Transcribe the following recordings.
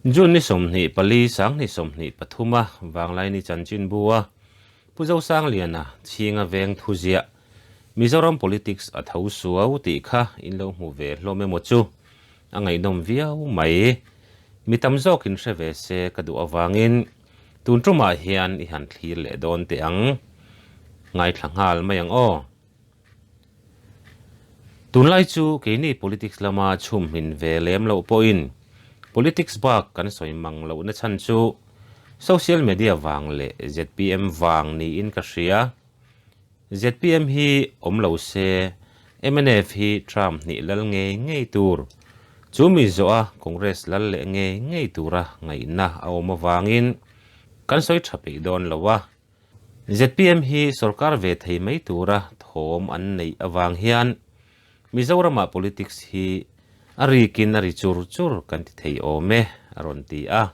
June ni 24 2023 a Vanglaini chanchinbu a Pu Zosangliana chhinga veng thuziah Mizoram politics a tho suau tih kha in lo hmu ve hlawm emaw chu a ngaihnawm viau mai. Mi tam zawkin hre ve se ka duh avangin tun tumah hian i han thlir leh dawn teh ang. Ngaithla nghal mai ang aw. Tunlai chu keini politics lama chhumhmin ve lem loh pawhin politics bak kan sawi mang lohna chhan chu social media vang leh zpm vang niin ka hria. Zpm hi awm lo se mnf hi term hnih lal ngei ngei tur, chu mi zawha Congress lal leh ngei ngei tura ngaihna a awm avangin kan sawi tha peih dawn lo a. Zpm hi sorkar ve thei mai tura thawm an neih avang hian Mizoramah politics hi a rikin a ri chur chur kan ti thei awm e, a rawn ti a.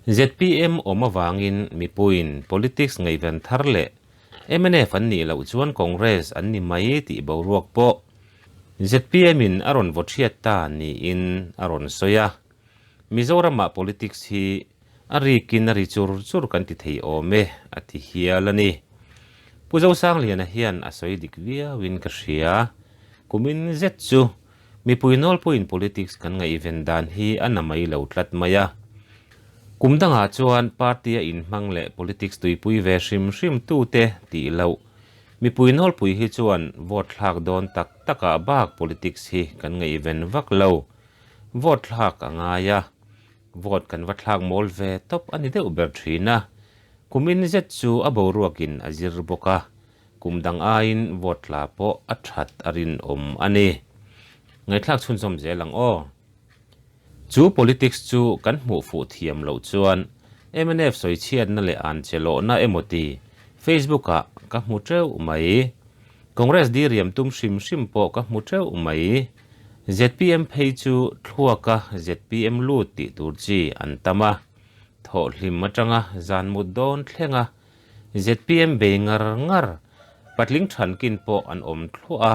Zpm awm avangin mipuiin politics ngaihven thar leh mnf an nih loh chuan Congress an ni mai tih boruak pawh zpm in a rawn vaw thiat ta niin a rawn sawi a. Mizoramah politics hi A rikin a ri chur chur kan ti thei awm e, a ti hial a ni. Pu Zosangliana hian a sawi dik viauin ka hria. Kumin zet chu mipui nawlpuiin politics kan ngaihven dan hi a na mai lo tlat mai a. Kum dangah chuan party a inhmang leh politics tuipui ve hrim hrim tute tih loh mipui nawlpui hi chuan vote thlak dawn tak takah bak politics hi kan ngaihven vak lo. Vote thlak a ngai a. Vote kan va thlak mawl ve tawp a ni deuh ber thin a, kumin zet chu a boruakin a zir bawk a, kum dang aiin vote tla pawh a that a rinawm a ni. Ngaihthlak chhunzawm zel ang aw. Chu politics chu kan hmuh fuh thiam loh chuan mnf sawichhiatna leh an che lawhna emaw ti Facebook ah ka hmu teuh mai. Congress diriam tum hrim hrim pawh ka hmu teuh mai. Zpm phei chu thluaka zpm lut tih tur chi an tam a, thawhhlim atanga zan mut dawn thlenga zpm bei ngar ngar patling thankin pawh an awm thluah a,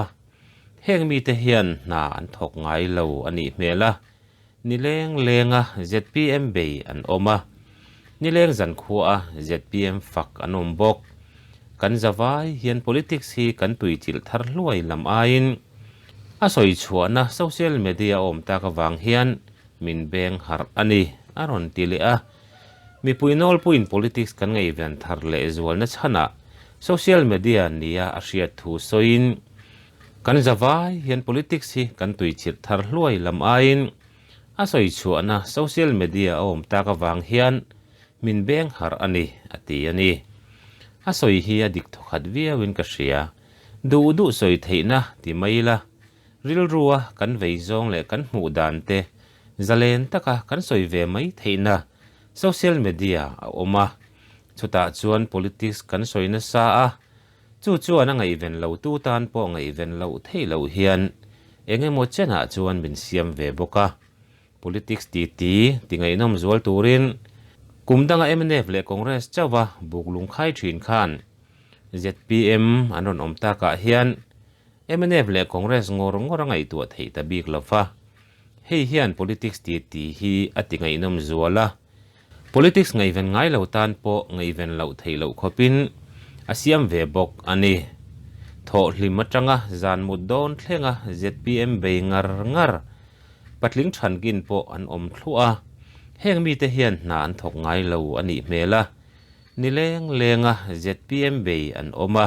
heng mite hian hna an thawk ngai lo a nih hmel a, nileng lenga zpm bei an awm a, nileng zankhuaa zpm fak an awm bawk. Kan zavai hian politics hi kan tuichilh thar hluai lam aiin, A sawi chhuahna social media a awm tak avang hian min beng harh a ni, a rawn ti leh a. Mipui nawlpuiin politics kan ngaihven thar leh zualna chhanah social media nia a hriat thu sawiin, Kan zavai hian politics hi kan tuichirh thar hluai lam aiin a sawi chhuahna social media a awm tak avang hian min beng harh a ni, a ti a ni. A sawi hi a dik thawkhat viauin ka hria. Duh duh sawi theihna ti mai ila, rilrua kan vei zawng leh kan hmuh dan te zalen taka kan sawi ve mai theihna social media a awm a. Chutah chuan politics kan sawi nasa a, chu chuan a ngaihven lo tu tan pawh ngaihven loh theih loh hian eng emaw chenah chuan min siam ve bawk a. Politics titi ti ngaihnawm zual turin kum danga mnf leh Congress chauha buk lungkhai thin khan zpm an rawn awm takah hian mnf leh Congress ngawr ngawr a ngaihtuah theih ta bik lo va. Hei hian politics titi hi a ti ngaihnawm zual a, politics ngaihven ngai lo tan pawh ngaihven loh theih loh khawpin a siam ve bawk a ni. Thawhhlim atanga zan mut dawn thlenga zpm bei ngar ngar Patling thankin pawh an awm thluah a, heng mite hian hna an thawk ngai lo a nih hmel a, nileng lenga zpm bei an awm a,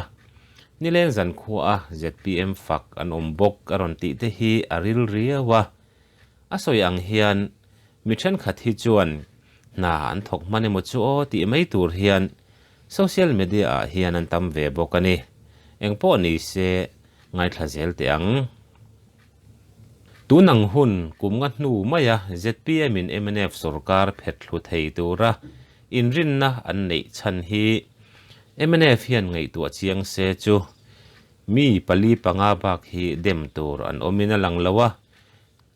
nileng zankhuaa zpm fak an awm bawk a rawn tih te hi a ril riau a. A sawi ang hian mi thenkhat hi chuan hna an thawk hman emaw chu aw tih mai tur hian social media ah hian an tam ve bawk a ni. Engpawh ni se ngaithla zel teh ang. Tunang hun kum nga hnu maia zpm in mnf sorkar phet thlu thei tura inrinna an neih chhan hi mnf hian ngaihtuah chiang se chu mi pali panga bak hi dem tur an awmin a lang lo a,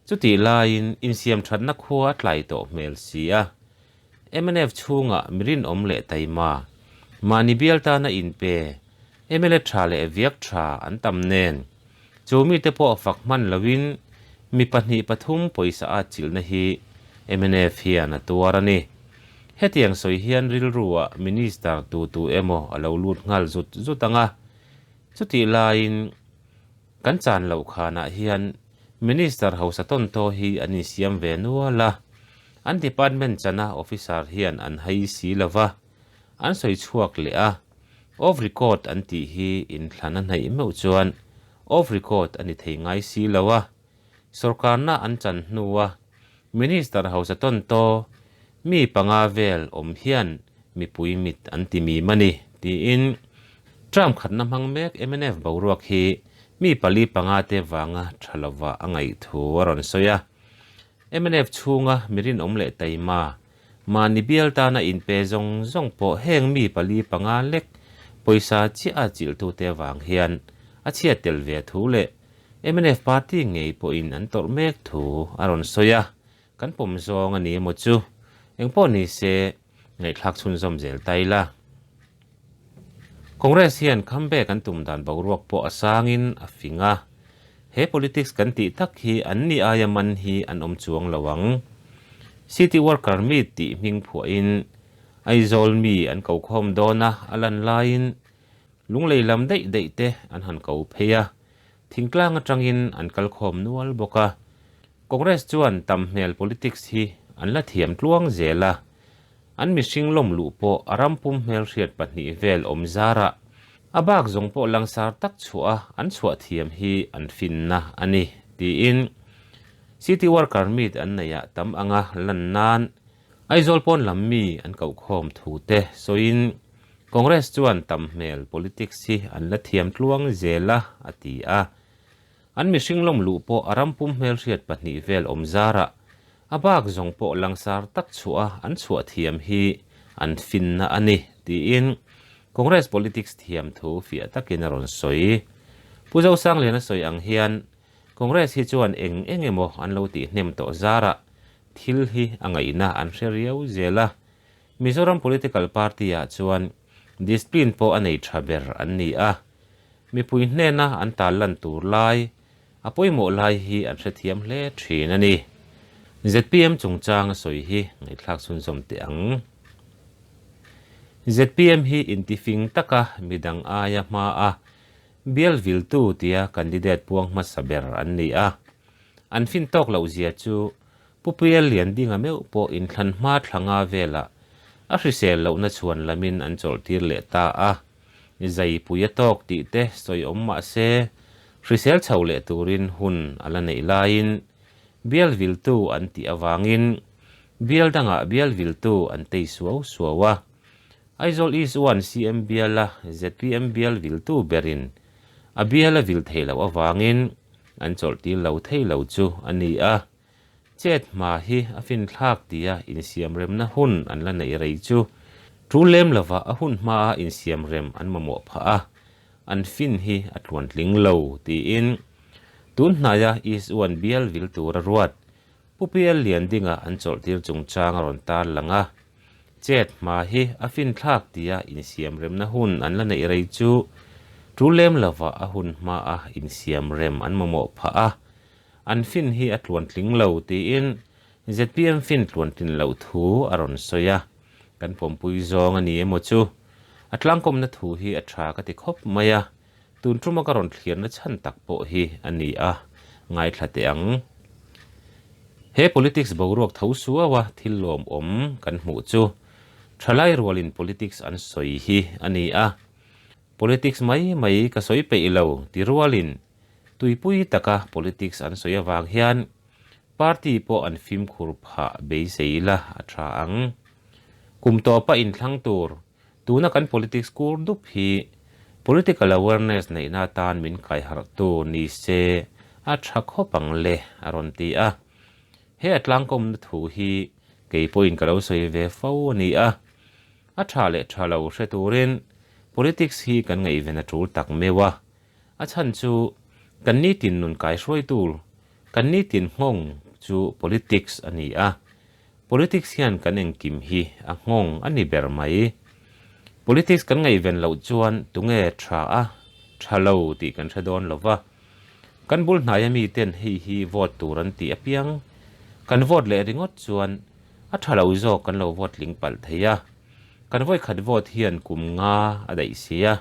chutih laiin insiam thatna khua a tlai tawh hmel si a. Mnf chhungah mi rinawm leh taima, mahni bial tana inpe, mla tha leh viak tha an tam nen, chu mite pawh fak hman loin mi pahnih pathum pawisa at chilhna hi Mnf hian a tuar a ni. Hetiang sawi hian rilruah Minister tu tu emaw a lo lut nghal zut zut ang a. Chutih laiin kan chan loh khanah hian Minister hausa tawntaw hi an insiam ve nual a. An department chana officer hian an hai si lo va, an sawi chhuak leh a. Off record an tih hi inthlan a hnaih meuh chuan off record a ni thei ngai si lo a. Sorkarna an chan hnua Minister hausa tawntaw mi panga vel awm hian mipui mit an ti mim a ni, tiin term khatna hmang mek mnf boruak hi mi pali panga te vanga tha lova a ngaih thu a rawn sawi a. Mnf chhunga mi rinawm leh taima, mahni bial tana inpe zawng zawng pawh heng mi pali panga lek pawisa chiah a chilhtute avang hian a chhiat tel ve thu leh Mnf party ngei pawhin an tawrh mek thu a rawn sawi a, kan pawm zawng a ni emaw chu engpawh ni se ngaihthlak chhunzawm zel ta ila. Congress hian comeback an tum dan boruak pawh a sangin a fing a, he politics kan tih tak hi an ni aia man hi an awm chuang lo ang. City worker meet tih hming phuahin Aizawl mi an ko khawm dawn a, a lan laiin Lunglei lam daih daih te an han ko phei a, thingtlang atangin an kal khawm nual bawk a. Congress chuan tam hmel politics hi an la thiam tluang zel a, an mihring lawm luh pawh a ram pum hmelhriat pahnih vel awm zarah a bak zawng pawh langsar tak chhuah a an chhuah thiam hi an finna a ni, tiin City Worker Meet an neihah tam anga lan nan Aizawl pawn lam mi an kohkhawm thu te sawiin Congress chuan tam hmel politics hi an la thiam tluang zel a, a ti a. An mihring lawm luh pawh a ram pum hmelhriat pahnih vel awm zarah a bak zawng pawh langsar tak chhuah a an chhuah thiam hi an finna a ni, tiin Congress politics thiam thu fiah takin a rawn sawi. Pu Zosangliana sawi ang hian Congress hi chuan eng eng emaw an lo tih hnem tawh zarah thil hi a ngaihna an hre riau zel a. Mizoram political party ah chuan discipline pawh a nei tha ber an ni a. Mipui hnena an tal lan tur lai, a pawimawh lai hi an hrethiam hle thin a ni. Zpm chungchang a sawi hi ngaihthlak chhunzawm teh ang. Zpm hi intifing taka midang aia hma a Bial viltu tia candidate puang hmasa ber an ni a. An fin tawk loh zia chu Pu Puia Liandinga meuh pawh inthlan hma thla nga velah a hrisel lohna chhuan lamin an chawlhtir leh ta a. Zaipui a tawk tih te sawi awm mah se hrisel chho leh turin hun a la neih laiin bial viltu an tih avangin bial dangah bial viltu an tei suau suau a. Aizawl East One CM biala zpm bial viltu berin a bial a vil thei loh avangin an chawlhtir lo thei lo chu a ni a. Chet hma hi a finthlak tia insiamremna hun an la neih rei chu tul lem lova a hun hmaa insiamrem an mamawh phah a, an fin hi a tluantling lo tiin tun hnaia East One bial vil tura ruat Pu PL Liandinga an chawlhtir chungchang a rawn tar lang a, chet hma hi a finthlak tia insiamremna hun an la neih rei chu tul lem lova a hun hmaa insiamrem an mamawh phah a, an fin hi a tluantling lo tiin zpm fin tluantlin loh thu a rawn sawi a, kan pawmpui zawng a ni emaw chu a tlangkawmna thu hi a tha ka ti khawp mai a. Tun tuma ka rawn thliarna chhan tak pawh hi a ni a, ngaithla teh ang. He politics boruak tho suau a thil lawmawm kan hmuh chu thalai rualin politics an sawi hi a ni a. Politics mai mai ka sawi peih lo ti rualin tuipui taka politics an sawi avang hian party pawh an fimkhur phah beisei ila a tha ang. Kum tawpa inthlang tur Tuna kan politics kur dup hi political awareness neihna atan min kaiharhtu ni se a tha khawp ang le, a rawn ti a. He a tlangkawmna thu hi kei pawhin ka lo sawi ve fo a ni a. A tha leh tha lo hre turin politics hi kan ngaihven a tul tak meuh a. A chhan chu kan nitin nun kaihruaitu, kan nitin nghawng chu politics a ni a. Politics hian kan engkim hi a nghawng a ni ber mai. Politics kan ngaihven loh chuan tunge tha a, tha lo tih kan hre dawn lo va. Kan bul hnaia miten hei hi vote tur an tih apiang. Kan vote leh ringawt chuan a tha lo zawk kan lo vote tling palh thei a, kan vawikhat vote hian kum nga a daih si a.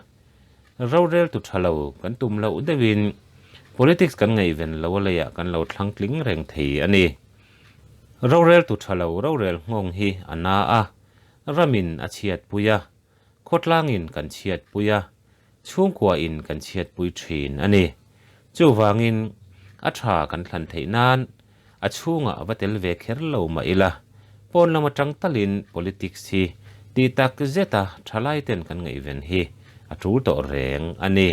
Rorel tu tha lo kan tum loh deuhin politics kan ngaihven lo a leiah kan lo thlang tling reng thei a ni. Rorel tu tha lo rorel nghawng hi a na a, ramin a chhiatpui a, khawtlangin kan chhiatpui a, Chhungkuain kan chhiatpui thin a ni. Chuvangin, a tha kan thlan theih nan a chhungah va tel ve kher lo mah ila, pawn lam atang talin politics hi tih tak zeta thalaiten kan ngaihven hi a tul tawh reng a ni.